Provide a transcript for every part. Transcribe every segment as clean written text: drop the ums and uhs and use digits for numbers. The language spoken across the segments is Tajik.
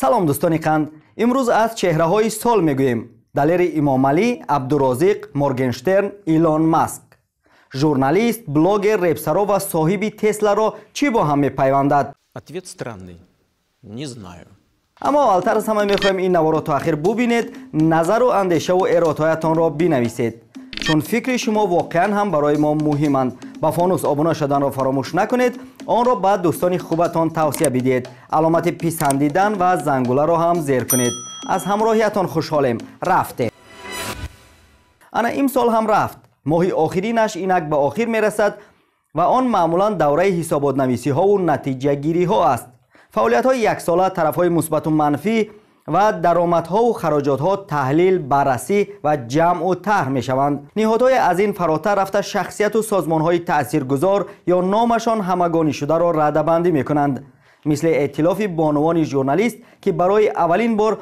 Салом, дӯстони қанд. Имрӯз аз чеҳраҳои сол мегӯем: Далери Имомалӣ, Абдурозиқ, Моргенштерн, Илон Маск. Журналист, блогер, репсаро ва соҳиби Тесларо чӣ бо ҳам мепайвандад? Ответ странный. Не знаю. Аммо аввалтар аз ҳама мехоҳем ин наворо то ахир бубинед, назару андешаву эродҳоятонро бинависед, чун фикри шумо воқеан ҳам барои мо муҳиманд. Ба Фонус обуна шуданро фаромӯш накунед, онро ба дӯстони хубатон тавсия бидиҳед, аломати писандидан ва зангуларо ҳам зер кунед. Аз ҳамроҳиятон хушҳолем. Рафтем. Ана имсол ҳам рафт. Моҳи охиринаш инак ба охир мерасад ва он маъмулан давраи ҳисоботнависиҳову натиҷагириҳо аст. Фаъолиятҳои яксола, тарафҳои мусбату манфӣ ва даромадҳову хароҷотҳо таҳлил, баррасӣ ва ҷамъу тарҳ мешаванд. Ниҳодҳое аз ин фаротар рафта, шахсияту созмонҳои таъсиргузор ё номашон ҳамагонӣ шударо радабандӣ мекунанд, мисли Эътилофи бонувони журналист, ки барои аввалин бор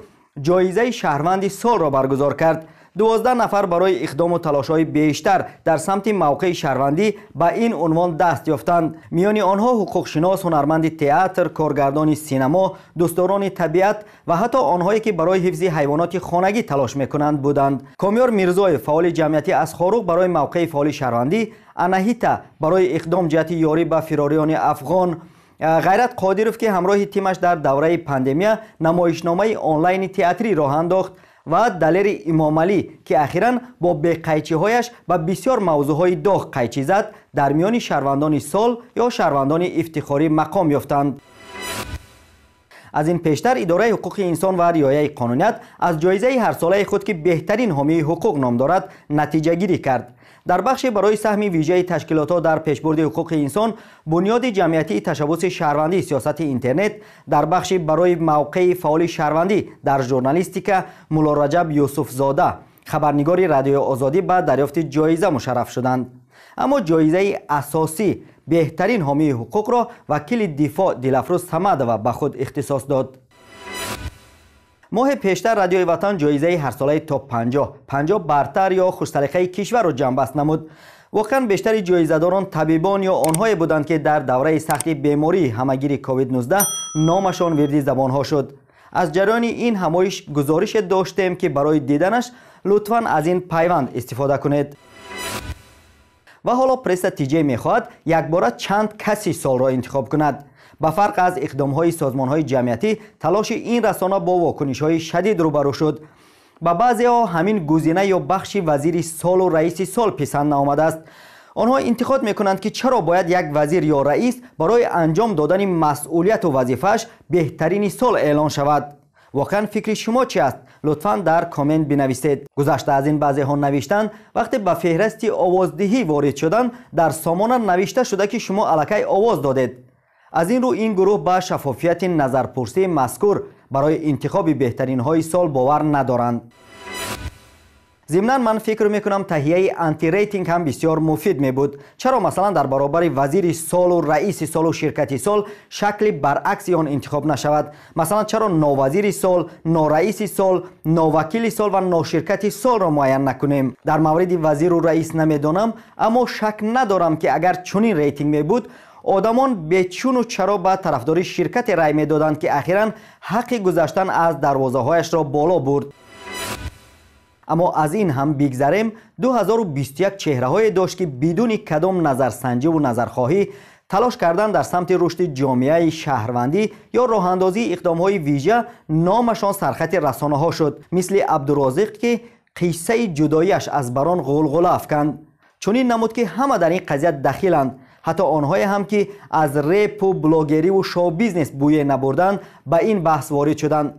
ҷоизаи шаҳрванди солро баргузор кард. 12 нафар барои иқдому талошҳои бештар дар самти мавқеи шаҳрвандӣ ба ин унвон даст ёфтанд. Миёни онҳо ҳуқуқшинос, ҳунарманди театр, коргардони синамо, дӯстдорони табиат ва ҳатто онҳое, ки барои ҳифзи ҳайвоноти хонагӣ талош мекунанд, буданд. Комёр Мирзоев, фаъоли ҷамъиятӣ аз Хоруғ, барои мавқеи фаъоли шаҳрвандӣ, Анаҳита барои иқдом ҷиҳати ёрӣ ба фирориёни афғон, Ғайрат Қодиров, ки ҳамроҳи тимаш дар давраи пандемия намоишномаи онлайни театрӣ роҳ андохт, ва Далери Имомалӣ, ки ахиран бо беқайчиҳояш ба бисёр мавзӯъҳои доғ қайчӣ зад, дар миёни шаҳрвандони сол ё шаҳрвандони ифтихорӣ мақом ёфтанд. Аз ин пештар Идораи ҳуқуқи инсон ва риояи қонуният аз ҷоизаи ҳарсолаи худ, ки беҳтарин ҳомии ҳуқуқ ном дорад, натиҷагирӣ кард. Дар бахше барои саҳми вижаи ташкилотҳо дар пешбурди ҳуқуқи инсон, Бунёди ҷамъиятии ташаббуси шаҳрвандӣ сиёсати интернет, дар бахши барои мавқеи фаъоли шаҳрвандӣ дар журналистика, Муллораҷаб Юсуфзода, хабарнигори Радиои Озодӣ, ба дарёфти ҷоиза мушарраф шуданд. Аммо ҷоизаи асосӣ, беҳтарин ҳомии ҳуқуқро, вакили дифоъ Дилафрӯз Самадова ба худ ихтисос дод. Моҳи пештар Радиои Ватан ҷоизаи ҳарсолаи топ 50, 50 бартар ё хушталиқаи кишварро ҷамъбаст намуд. Воқеан бештари ҷоизадорон табибон ё онҳое буданд, ки дар давраи сахти бемории ҳамагири COVID-19 номашон вирди забонҳо шуд. Аз ҷараёни ин ҳамоиш гузорише доштем, ки барои диданаш лутфан аз ин пайванд истифода кунед. Ва ҳоло Пресса ТЖ мехоҳад якбора чанд каси солро интихоб кунад. Ба фарқ аз иқдомҳои созмонҳои ҷамъиятӣ, талоши ин расона бо вокунишҳои шадид рӯбарӯ шуд. Ба баъзеҳо ҳамин гузина ё бахши вазири солу раиси сол писанд наомадааст. Онҳо интиқод мекунанд, ки чаро бояд як вазир ё раис барои анҷом додани масъулияту вазифааш беҳтарини сол эълон шавад. Воқеан фикри шумо чи аст? Лутфан дар коммент бинависед. Гузашта аз ин, баъзеҳо навиштанд: вақте ба феҳристи овоздиҳӣ ворид шуданд, дар сомона навишта шуда, ки шумо аллакай овоз додед. Аз ин рӯ ин гурӯҳ ба шаффофияти назарпурсии мазкур барои интихоби беҳтаринҳои сол бовар надоранд. Зимнан ман фикр мекунам, таҳияи антирейтинг ҳам бисёр муфид мебуд. Чаро, масалан, дар баробари вазири солу раиси солу ширкати сол шакли баръакси он интихоб нашавад? Масалан, чаро новазири сол, нораиси сол, новакили сол ва ноширкати солро муайян накунем? Дар мавриди вазиру раис намедонам, аммо шак надорам, ки агар чунин рейтинг мебуд, одамон бечуну чаро ба тарафдори ширкате рай медоданд, ки ахиран ҳаққи гузаштан аз дарвозаҳояшро боло бурд. Аммо аз ин ҳам бигзарем, 2021 чеҳраҳое дошт, ки бидуни кадом назарсанҷиву назархоҳӣ, талош кардан дар самти рушди ҷомеаи шаҳрвандӣ ё роҳандозии иқдомҳои вижа номашон сархати расонаҳо шуд, мисли Абдурозиқ, ки қиссаи ҷудоиаш аз Барон ғулғула афканд. Чунин намуд, ки ҳама дар ин қазия дахиланд, ҳатто онҳое ҳам, ки аз репу блогериву шоу-бизнес бӯе набурданд, ба ин баҳс ворид шуданд.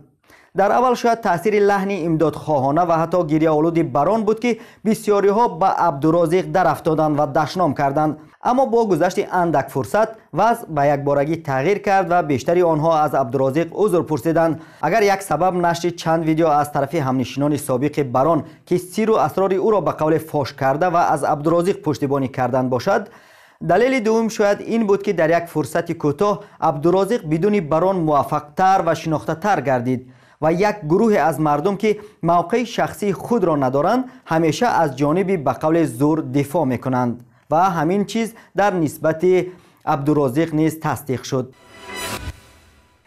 Дар аввал шояд таъсири лаҳни имдодхоҳона ва ҳатто гиряолуди Барон буд, ки бисёриҳо ба Абдурозиқ дарафтоданд ва дашном карданд. Аммо бо гузашти андак фурсат вазъ ба якборагӣ тағйир кард ва бештари онҳо аз Абдурозиқ узр пурсиданд. Агар як сабаб нашри чанд видео аз тарафи ҳамнишинони собиқи Барон, ки сиру асрори ӯро ба қавле фош карда ва аз Абдурозиқ пуштибонӣ карданд, бошад, далели дуввум шояд ин буд, ки дар як фурсати кӯтоҳ Абдурозиқ бидуни Барон муваффақтар ва шинохтатар гардид ва як гурӯҳе аз мардум, ки мавқеи шахсии худро надоранд, ҳамеша аз ҷониби ба қавле зур дифоъ мекунанд ва ҳамин чиз дар нисбати Абдурозиқ низ тасдиқ шуд.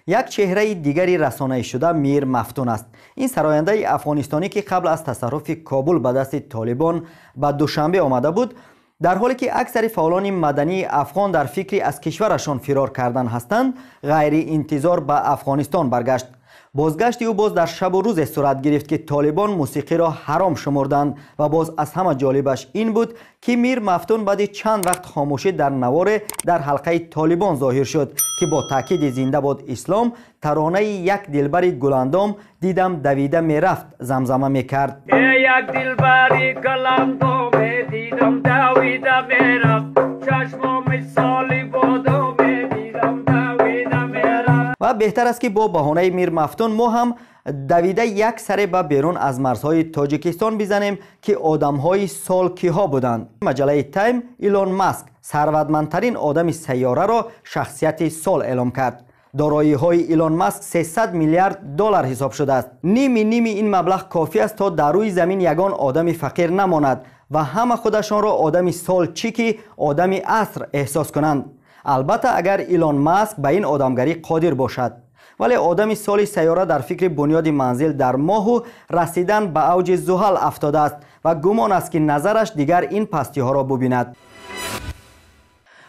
Як чеҳраи дигари расонаӣ шуда Мир Мафтун аст. Ин сарояндаи афғонистонӣ, ки қабл аз тасарруфи Кобул ба дасти Толибон ба Душанбе омада буд, дар ҳоле ки аксари фаъолони мадании афғон дар фикри аз кишварашон фирор кардан ҳастанд, ғайриинтизор ба Афғонистон баргашт. Бозгашти ӯ боз дар шабу рӯзе сурат гирифт, ки Толибон мусиқиро ҳаром шумурданд ва боз аз ҳама ҷолибаш ин буд, ки Мир Мафтун баъди чанд вақт хомӯшӣ дар наворе дар ҳалқаи Толибон зоҳир шуд, ки бо таъкиди «Зинда бод ислом» таронаи «Як дилбари гуландом дидам давида мерафт» замзама мекард. Як дилбари гуландоме дидам давида мерафт, чашмо мисоли бодоме дидам давида мерафт. Ва беҳтар аст, ки бо баҳонаи Мир Мафтун мо ҳам давида як саре ба берун аз марзҳои Тоҷикистон бизанем, ки одамҳои сол киҳо буданд. Маҷаллаи Тайм Илон Маск, сарватмандтарин одами сайёраро, шахсияти сол эълом кард. Дороиҳои Илон Маск 300 миллиард доллар ҳисоб шудааст. Ними ними ин маблағ кофӣ аст, то дар рӯи замин ягон одами фақир намонад ва ҳама худашонро одами сол чӣ ки одами аср эҳсос кунанд. Албатта, агар Илон Маск ба ин одамгарӣ қодир бошад. Вале одами соли сайёра дар фикри бунёди манзил дар моҳу расидан ба авҷи Зуҳал афтодааст ва гумон аст, ки назараш дигар ин пастиҳоро бубинад.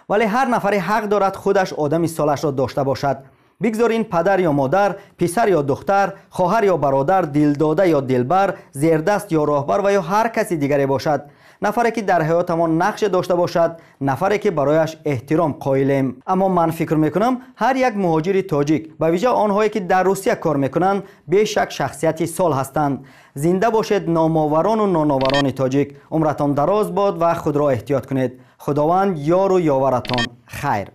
Вале ҳар нафаре ҳақ дорад худаш одами солашро дошта бошад. Бигзор ин падар ё модар, писар ё духтар, хоҳар ё бародар, дилдода ё дилбар, зердаст ё роҳбар ва ё ҳар каси дигаре бошад. Нафаре ки дар ҳаётамон нақше дошта бошад, нафаре ки барояш эҳтиром қоилем. Аммо ман фикр мекунам, ҳар як муҳоҷири тоҷик, ба вижа онҳое ки дар Русия кор мекунанд, бешак шахсияти сол ҳастанд. Зинда бошед, номоварону ноноварони тоҷик. Умратон дароз бод ва худро эҳтиёт кунед. Худованд ёру ёваратон. Хайр.